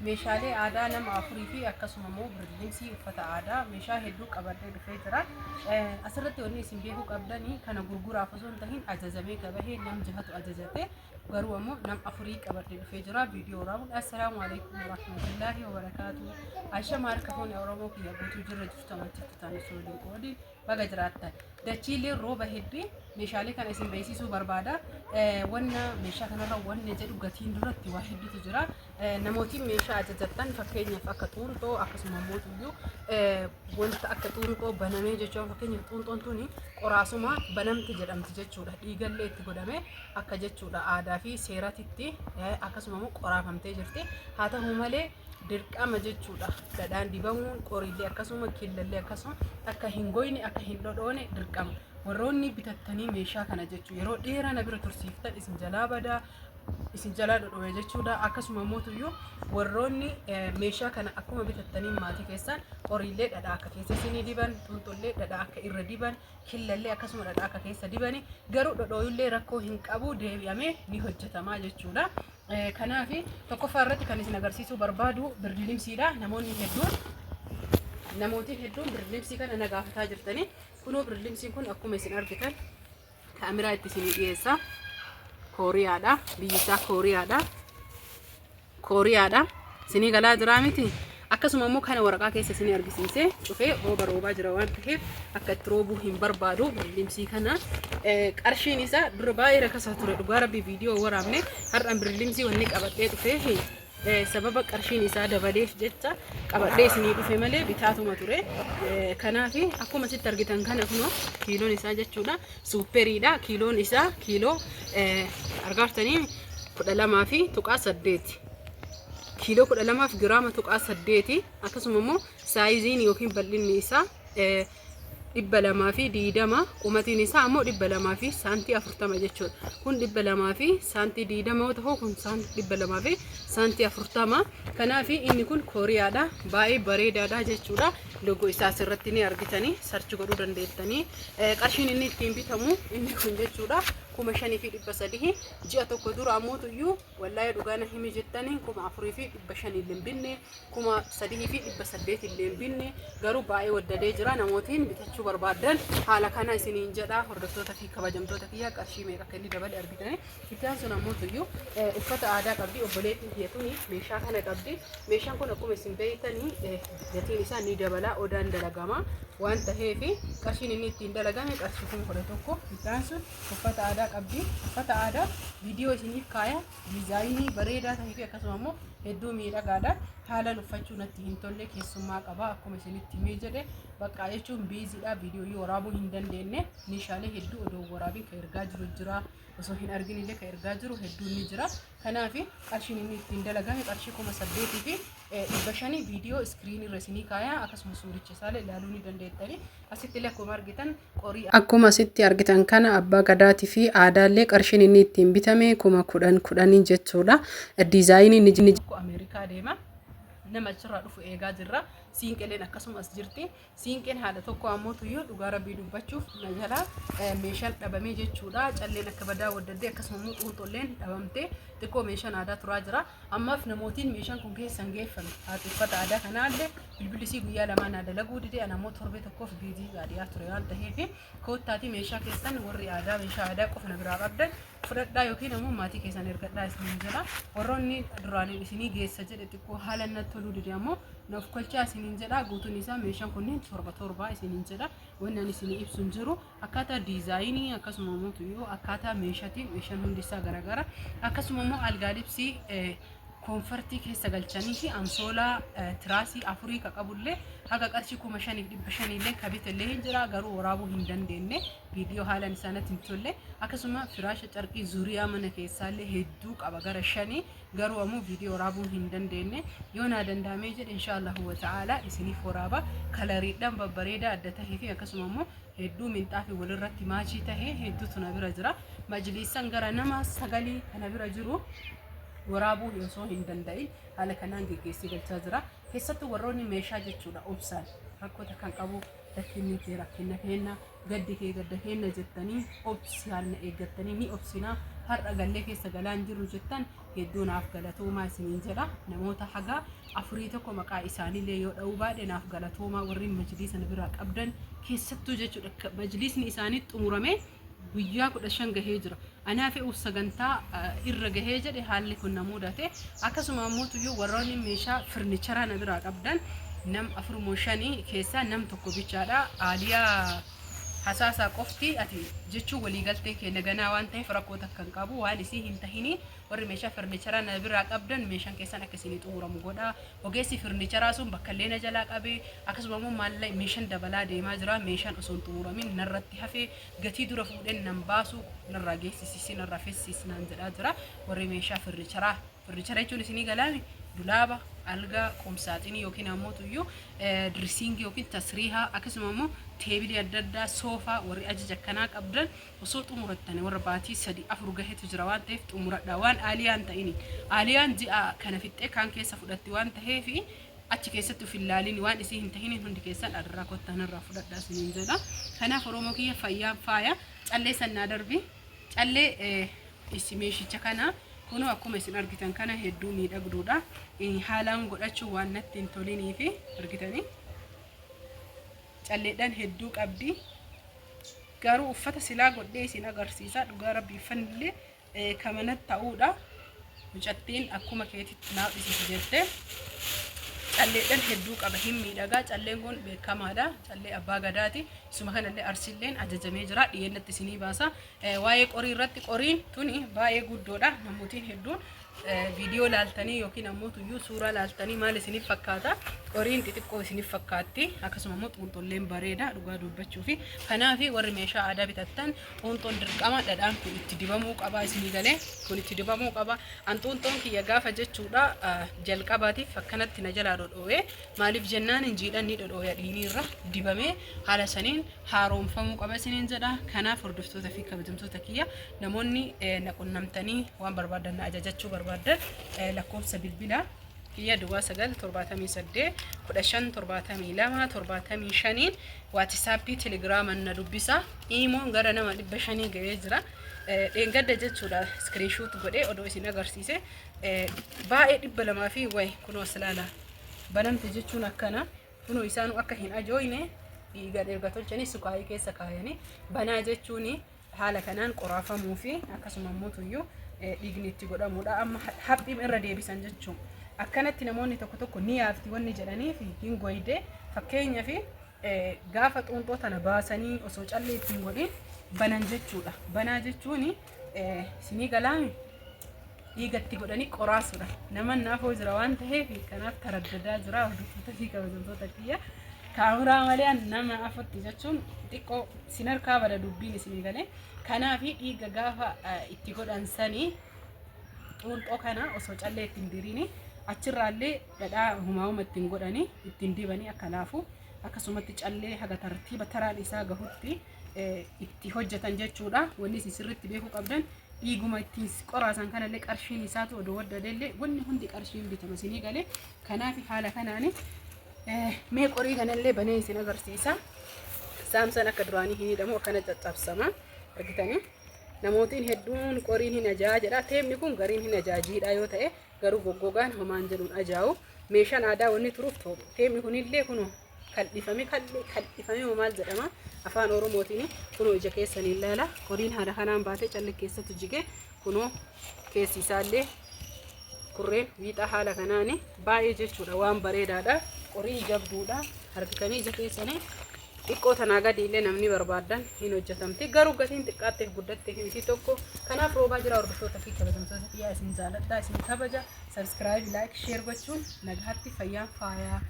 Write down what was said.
Meeshaalee aadaa nama afurii fi akkasuma immoo birdilimsii uffata aadaa meeshaa hedduu qabadhee dhufee jira. Asirratti wanni isin beekuu qabdanii kana gurguraaf osoo hin tahin ajajamee gabahee nam jahatu ajajate garuu ammoo nam afurii qabadhee dhufee jira viidiyoo waraabuun. Assalaamu alaikum warahmatullaahi wabarakaatu. Ashama harka fuune Oromoo kiyya guutuu jirra jirtu amantii kutaan osoo waliin qoodin baga jiraattan. Dachiilee rooba hedduu meeshaalee kana isin beeksisuu barbaada. Wanna meeshaa kanarra wanna jedhu gatiin duratti waa hedduutu jira. Namootiin meeshaa ajajattan fakkeenyaaf akka xuunxoo akkasuma immoo tuyyuu wanta akka xuunxoo banamee jechuun fakkeenyaaf xuunxoon tuni qoraasuma banamte jedhamti jechuudha. Dhiigallee itti godhame akka jechuudha aadaa fi seeratitti akkasuma immoo qoraafamtee jirti. Haa ta'u malee dirqama jechuudha dhadhaan dibamuun qoriillee akkasuma killallee akkasuma akka hin goyne akka hin dhodhoone dirqama. Warroonni bitattanii meeshaa kana jechuudha yeroo dheeraa na bira tursiiftan isin jalaa badaa isin jalaa dhodhowe jechuudha. Akkasuma immoo tuyyuu warroonni meeshaa kana akkuma bitattanii maatii keessan qoriillee dhadhaa akka keessa isinii diban, xuunxollee dhadhaa akka irra diban, killallee akkasuma dhadhaa akka keessa dibani garuu dhodhooyullee rakkoo hin qabu deebi'amee ni hojjetamaa jechuudha. Kanaaf tokkoffaa irratti kan isin agarsiisuu barbaadu birdilimsiidha. Namoonni hedduun namootiin hedduun birdilimsii kana na gaafataa jirtanii kunoo birdilimsiin kun akkuma isin argitan Kaameraa itti isinii dhiyeessa. Kooriyaadha. Biyyi isaa Kooriyaadha. Kooriyaadha. Isinii galaa jiraa miti. Akkasuma immoo kana waraqaa keessa isinii argisiise cufee rooba roobaa jira waan ta'eef akka itti roobuu hin barbaadu birlimsii kana. Qarshiin isaa dura baay'ee rakasaa ture dhugaa rabbii viidiyoo waraabne har'aan birlimsii wanni qabadhee dhufee Sababa qarshiin isaa dabaleef jecha qabadhee isinii dhufe malee bitaatuma ture. Kanaaf akkuma asitti argitan kana kunoo kiiloon isaa jechuudha suupperiidha. Kiiloon isaa kiiloo argaartanii 12 fi tuqaa 8. Kiiloo 12f giraama tuqaa saddeeti. Akkasuma immoo saayiziin yookiin bal'inni isaa 220, qumatiin isaa ammoo 200 fi saantii 40 jechuudha. Kun 200 fi saantii 20 yoo ta'u kun 200 fi saantii 40. Kanaaf inni kun Kooriyaadha. Baay'ee bareedaadha jechuudha. Logo isaa asirratti ni argitanii search godhuu dandeettanii. Qarshiin inni ittiin bitamu inni kun jechuudha 5300. Ji'a tokko dura ammoo tuyyuu wallaahi dhugaa na himi jettanii 4500 illee hin binne, 3800 illee hin binne, garuu baay'ee waddadee jira. Namootiin bitachuu barbaadan haala kana isiniin jedha. Hordoftoota fi kabajamtoota kiyya, qarshii meeqa akka inni dabale argitanii. Itti aansuun ammoo tuyyuu uffata aadaa qabdi obboleettiin kiyya tuni, meeshaa kana qabdi. Meeshaan kun akkuma isin beektanii gatiin isaa ni dabala, odaan dalagama waan ta'eef qarshiin inni ittiin dalagame qarshii 11,000. Itti aansuun uffata aadaa qabdi. Uffata aadaa viidiyoo isiniif kaaya, diizaayinii bareedaa ta'ee fi akkasuma immoo hedduu miidhagaadha. Haalaan uffachuu natti hin tolle, keessummaa qaba akkuma isinitti himee jedhe bakka jechuun biiziidha, viidiyoo waraabuu hin dandeenye. Meeshaalee hedduu odoo waraabiin kan ergaa jiru jira, osoo hin argin illee kan ergaa jiru hedduun ni jira. Kanaaf qarshiin inni ittiin dalagame qarshii 8500 viidiyoo iskiriinii irra isinii kaaya, akkasuma suuricha isaallee ilaaluu ni dandeettani. Asitti illee akkuma argitan qorii Akkuma asitti argitan kana abbaa gadaatii fi aadaallee qarshiin inni ittiin bitame 10,000 10,000 jechuudha. Diizaayiniin inni tokko Ameerikaa deema. Nama achirraa dhufu eegaa jirra. Siinqeleen akkasuma as jirti. Siinqeen haadha tokko ammoo tuyyuu dhugaa rabbii dubbachuuf na jalaa meeshaan dhabamee jechuudha. Calleen akka badaa waddadde, akkasuma immoo xuuxolleen dhabamte, xiqqoo meeshaan aadaa turaa jira. Ammaaf namootiin meeshaan kun keessan geeffame. Haati uffata aadaa kanaallee bilbilisii guyyaa lamaa naa dalaguu dide, ana ammoo torbee tokkoof biizii baadiyyaa ture waan ta'eef koottaatii meeshaa keessan warri aadaa meeshaa aadaa qofa na biraa qabdan fudhadhaa yookiin ammoo maatii keessan ergadhaa isiniin jedha. Warroonni duraanii isinii geessa jedhe xiqqoo haala natti toluu dide ammoo na of kolchaa isiniin jedha. Guutuun isaa meeshaan kunneen torba torba isiniin jedha. Wanni ani isinii ibsu hin jiru. Akkaataa diizaayinii akkasuma immoo tuyyuu akkaataa meeshaatiin meeshaan hundi isaa garaagara. Akkasuma immoo algaa libsii koonfartii keessa galchanii fi amsoolaa tiraasii afurii ka qabullee haga qarshii 5500 illee ka bitellee hin jira, garuu waraabuu hin dandeenye, viidiyoo haalaan isaanitti hin tolle. Akkasuma firaasha carqii zuriyaa mana keessaallee hedduu qaba, gara shanii, garuu ammoo viidiyoo waraabuu hin dandeenye. Yoo naa danda'amee jedhe inshaallahu wa ta'ala isiniif waraaba. Kalariidhaan babbareedaa adda tahee fi akkasuma immoo hedduu minxaafi walirratti maachii tahee hedduutu na bira jira. Majliisan gara nama sagalii kana bira jiru waraabuu osoo hin danda'in haala kanaan geggeessee galchaa jira. Keessattuu warroonni meeshaa jechuudha obsaan rakkoota kan qabu rakkinni kee rakkina keenna, gaddi kee gadda keenna jettanii obsaan na eeggattanii ni obsinaa, har'a gallee keessa galaan jirru jettan Hedduu naaf galatoomaa isiniin jedha. Namoota haga afurii tokko maqaa isaaniillee yoo dha'uu baadhe naaf galatoomaa warri majliisa na biraa qabdan keessattuu jechuudha. Majliisni isaanii xumurame guyyaa 15 gahee jira. Anaa fe'uuf sagantaa irra gahee jedhe haalli kun na mudate. Akkasuma ammoo tuyyuu warroonni meeshaa firnicharaa na biraa qabdan nam afur moo shanii keessaa nam tokko bichaadha. Aaliyaa Hasaasaa qofti ati jechuun waliigalteen keenya ganaa waan ta'eef rakkoo takka hin qabu. Waan isii hin tahini warri meeshaa firnicharaa na biraa qabdan meeshaan keessan akka isinii xumuramu godha. Ogeessi firnicharaa sun bakka illee na jalaa qabe. Akkasuma immoo maallaqa meeshaan dabalaa deemaa jira. Meeshaan osoo hin xumuramin narratti hafe gatii dura fuudheen nan baasu narraa geessisiisi narraa feessisi naan jedhaa jira. Warri meeshaa firnicharaa Furnichara jechuun isinii galaami dulaaba, algaa, qumsaaxinii yookiin ammoo tuyyuu dirisiingii yookiin tasriihaa akkasuma immoo teebilii adda addaa soofaa warri ajaja akkanaa qabdan osoo xumurattani warra baatii 3 4 gahetu jira waan ta'eef xumuradha waan aaliyaan ta'ini aaliyaan ji'a kana fixxee kaan keessa fudhatti waan ta'eef achi keessatti of hin laalini waan isii hin tahinin hundi keessan adarraa kottaa narraa fudhadhaa isiniin jedha. Kanaaf Oromoo kiyya fayyaan faaya callee sannaa darbi callee Issi meeshicha kana kunoo akkuma isin argitan kana hedduu miidhagduudha. Haalaan godhachuu waan natti hin toliniifi argitanii calleedhaan hedduu qabdi. Garuu uffata silaa godhee isin agarsiisa dhugaa rabbi uffanni illee kamanatti ta'uudha. Mucattiin akkuma keetitti naaf dhisisi jette. Calleedhaan hedduu qaba hin miidhagaa calleen kun beekamaadha callee abbaa gadaati isuma kanallee arsilleen ajajamee jira dhiyeennatti isinii baasa. Waa'ee qorii irratti qoriin tuni baay'ee guddoodha. Namootiin hedduun viidiyoo laaltanii yookiin ammoo tuyyuu suuraa laaltanii maal isiniif fakkaata? Qoriin xixiqqoo isiniif fakkaatti. Akkasuma immoo xuunxolleen bareeda dhugaa dubbachuufi. Kanaaf warri meeshaa aadaa bitattan xuunxoon dirqama dhadhaan kun itti dibamuu qaba isinii galee kun itti dibamuu qaba. An xuunxoon kiyya gaafa jechuudha jalqabaatiif akkanatti na jalaa dhodhoo'ee maaliif jennaan hin jiidhan ni dhodhooya dhiinii irra dibamee haala saniin haaromfamuu qaba isiniin jedha. Kanaaf hordoftoota fi kabajamtoota kiyya namoonni na qunnamtanii waan barbaaddan na ajajachuu barbaaddan lakkoofsa bilbilaa kiyya duwwaa 9 78 15 72 75 waatisaappii telegiraaman na dubbisa. Iimoon gara nama 500 ga'ee jira. Dheengadda jechuudha iskiriinshuut godhee odoo isin agarsiise baay'ee 200 fi wayi kunoo as ilaala. Banamte jechuun akkana. Kunoo isaanuu akka hin ajooyne dhiigaan erga tolchanii sukaayii keessa kaayanii banaa jechuun haala kanaan qoraafamuu fi akkasuma immoo tuyyuu dhiigni itti godhamuudha. Amma haphiim irra deebisan jechuun akkanatti namoonni tokko tokko ni yaafti wanni jedhanii fi hin goyde fakkeenyaaf gaafa xuunxoo tana baasanii osoo callee ittiin godhin banan jechuudha. Banaa jechuun isinii galaami dhiiga itti godhanii qoraasuudha. Nama naafoo jira waan ta'eef kanaaf taraddadaa jira hordoftoota fi kabajamtoota kiyya. Kaameraa malee nama afotti jechuun xiqqoo isin harkaa bada dubbiin isinii galee. Kanaaf dhiiga gaafa itti godhan sanii xuunxoo kana osoo callee ittiin diriini achirraallee dhadhaa humaa'uma ittiin godhanii ittiin dibanii akka laafu akkasumatti callee haga tartiiba taraan isaa gahutti itti hojjetan jechuudha. Wanni isin sirriitti beekuu qabdan dhiiguma ittiin qoraasan kanallee qarshiin isaatu odoo waddadellee wanni hundi qarshiin bitama isinii galee. Kanaaf haala kanaan mee qorii kanallee banee isin agarsiisa. Saamsaan akka duraanii hin hidhamu akkana caccabsama argitanii. Namootiin hedduun qoriin hin ajaa jedha. Teemni kun gariin hin ajaajiidha yoo ta'e garuu goggogaan homaan jedhuun ajaa'u. Meeshaan aadaa wanni turuuf teemni kunillee kunoo kal'ifame kal'ifame moo maal jedhama afaan oromootiin kunoo ija keessaniin ilaala qoriin haala kanaan baatee calli keessatti jige kunoo keessi isaallee kurreen wiixaa haala kanaan baay'ee jechuudha waan bareedaadha qorii jabduudha argitanii ija keessanii xiqqoo tanaa gadi illee namni barbaadan hin hojjetamti garuu gatiin xiqqaatteef guddatteef miti tokko kanaaf roobaa jira hordoftoota fi kabajamtoota kiyyaa isin jaaladha isin kabaja subscribe like share gochuun nagaatti fayyaan faayaa.